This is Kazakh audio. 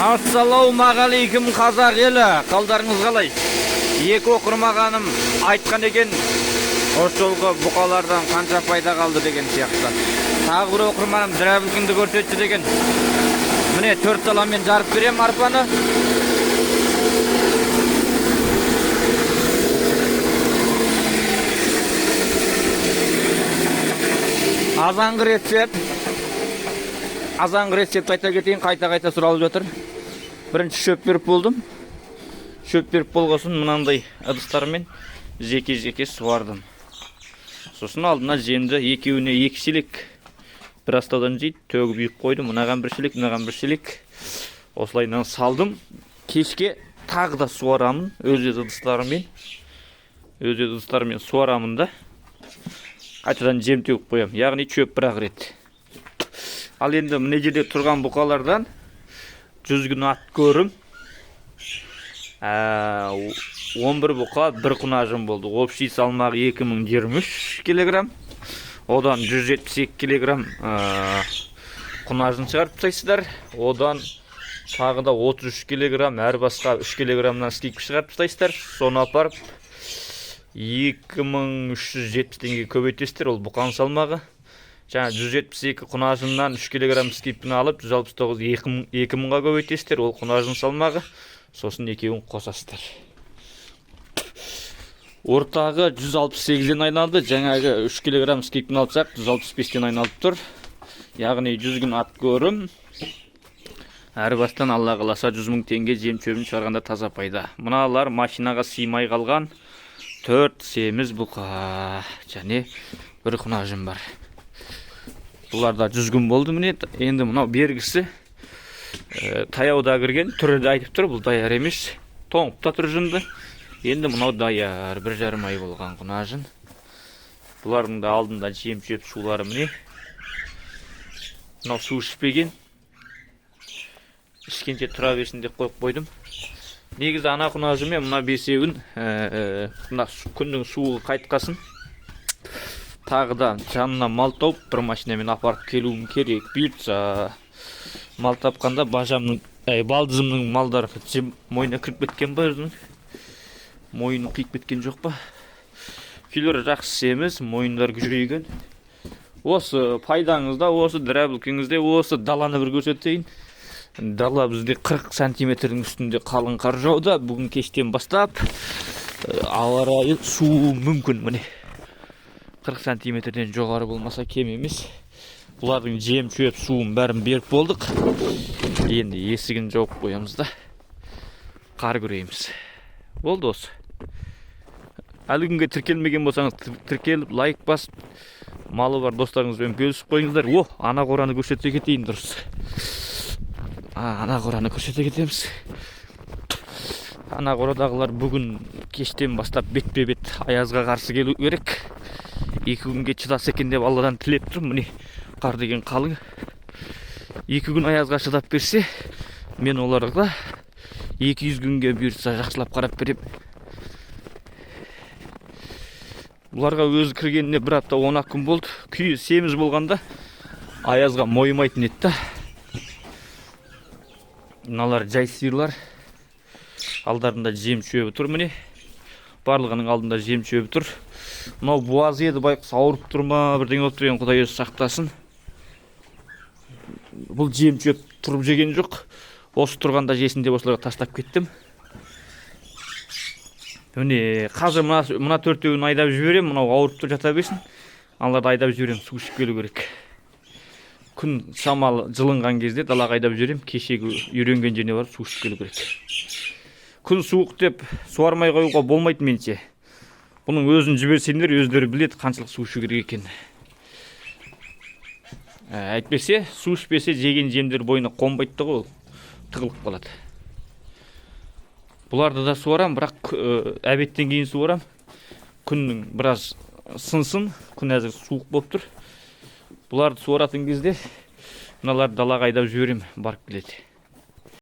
Ассалаумағалейкум, қазақ елі, қалдарыңыз қалай? Екі оқырмағаным айтқан екен, осы жолғы бұқалардан қанша пайда қалды деген сияқты. Тағы бір оқырманым дірәбілкіңді көрсетші деген. Міне, 4 саламен жарып берем арпаны. Азанғы рецепт. Азанғы рецепт айта кетейін, қайта-қайта сұралып жатыр. Бірінші шөп беріп болдым. Шөп беріп болғасын мынандай ыдыстармен жеке-жеке суардым. Сосын алдына жемді екеуіне 2 шелек бір астаудан жейді, төгіп үйіп қойдым. Мынаған бір шелек, мынаған бір шелек. Осылайынан салдым. Кешке тағы да суарамын өз өз ыдыстарымен. Өз өз ыдыстарымен суарамын да. Қайтадан жем төгіп қоямын. Яғни шөп бір-ақ рет. Ал енді мына жерде тұрған бұқалардан 100 күн ат көрім. 11 бұқа бір құнажын болды. Общий салмағы 2023 килограмм. Одан 172 килограмм құнажын шығарып тастайсыздар. Одан тағы да 33 килограмм, әр басқа 3 килограммнан скидка шығарып тастайсыздар. Соны апарып 2370 теңгеге көбейтесіздер. Ол бұқаның салмағы. Жаңа 172 құнажыннан 3 килограмм скидканы алып 169 2000-ға көбейтесіздер. Ол құнажын салмағы. Сосын екеуін қосасыздар. Ортағы 168-ден айналды. Жаңағы 3 килограмм скидканы алсақ 165-тен айналып тұр. Яғни 100 күн ат көрім. Әр бастан Алла қаласа 100 мың теңге жем шөбін шығарғанда таза пайда. Мыналар машинаға сыймай қалған 4 семіз бұқа және бір құнажын бар. Бұларда 100 күн болды міне. Енді мынау бергісі таяуда кірген, түрі де айтып тұр, бұл даяр емес. Тоңып та тұр жынды. Енді мынау даяр, 1,5 ай болған құнажын. Бұлардың да алдында жем шөп сулары міне. Мынау су ішпеген. Ішкенше тұра берсін деп қойып қойдым. Негізі ана құнажы мен мына бесеуін, мына күннің суығы қайтқасын тағы да жанына мал тауып бір машинамен апарып келуім керек. Бұйыртса мал тапқанда бажамның, балдызымның малдары мойнына кіріп кеткен ба, өзінің мойнын қиып кеткен жоқ па? Күйлері жақсы семіз, мойындары күжірейген. Осы пайдаңызда, осы дірәбілкіңізде, осы даланы бір көрсетейін. Дала бізде 40 сантиметрдің үстінде қалың қар жауды. Бүгін кештен бастап ауа райы суы мүмкін. Міне 40 сантиметрден жоғары болмаса кем емес. Бұлардың жем, шөп, суын бәрін беріп болдық. Енді есігін жауып қоямыз да қар күрейміз. Болды осы. Әлі күнге тіркелмеген болсаңыз тіркеліп, лайк басып, малы бар достарыңызбен бөлісіп қойыңыздар. О, ана қораны көрсете кетейін дұрыс. Ана қораны көрсете кетеміз. Ана қорадағылар бүгін кештен бастап бетпе-бет аязға қарсы келу керек. 2 күнге шыдаса екен деп Алладан тілеп тұрмын. Міне қар деген қалың. 2 күн аязға шыдап берсе, мен оларға 200 күнге бұйыртса жақсылап қарап берем. Бұларға өзі кіргеніне бір апта 10 күн болды. Күйі семіз болғанда аязға мойымайтын еді да. Мыналар жай сиырлар. Алдарында жем шөбі тұр міне. Барлығының алдында жем шөбі тұр. Мынау буаз еді, байқұс ауырып тұр ма, бірдеңе болып тұр екен, Құдай өзі сақтасын. Бұл жем шөп тұрып жеген жоқ. Осы тұрғанда жесін деп осыларға тастап кеттім. Міне қазір мына төртеуін айдап жіберем, мынау ауырып тұр жата берсін. Аналарды айдап жіберем, су ішіп келу керек. Күн шамалы жылынған кезде далаға айдап жіберем, кешегі үйренген жеріне барып су ішіп келу керек. Күн суық деп суармай қоюға болмайды менше. Бұның өзін жіберсеңдер, өздері біледі қаншалық су ішу керек екенін. Әйтпесе, су ішпесе жеген жемдер бойына қонбайды да ғой, ол тығылып қалады. Бұларды да суарам, бірақ әбеттен кейін суарам. Күннің біраз сынсын, күн әзір суық болып тұр. Бұларды суаратын кезде мыналарды далаға айдап жіберем, барып келеді.